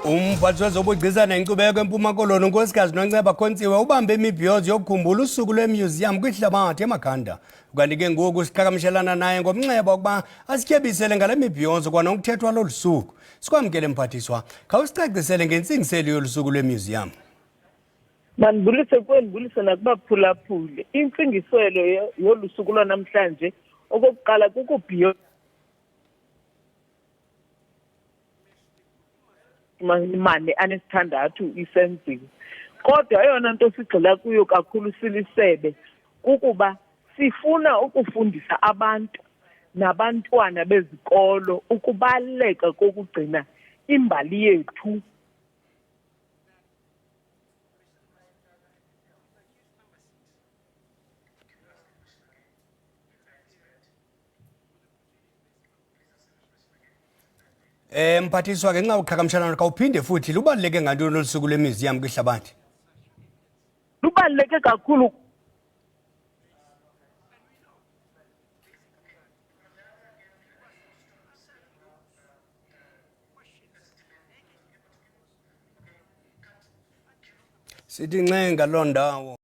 Umphathi wezobugcisa nenkcubeko eMpuma Koloni uNkosikazi Nonceba Khontsiwe ubambe imibhiyozo yokukhumbula usuku lwemuseum kwihlabathi eMakhanda. Kanti ke ngoku siqhagamshelana naye ngomnxeba ukuba asityebisele ngale mibhiyozo kwanokuthethwa lolu suku. Sikwamkele mphathiswa, khawusicacisele ngentsingiselo yolu suku lwemuseum. Mandibulise kuwe ndibulise nakubaphulaphuli. Intsingiselo yolu suku lwanamhlanje okokuqala kukubhiyo mane anesithandathu isenziwa. Kodwa eyona nto sigxila kuyo kakhulu silisebe kukuba sifuna ukufundisa abantu nabantwana bezikolo ukubaluleka kokugcina imbali yethu. Mphathiswa, ngenxa yokuqhagamshelana khawuphinde futhi, lubaluleke ngantoni olu suku lwemuseum kwihlabathi? Lubaluleke kakhulu. Sithi ncenga loo ndawo.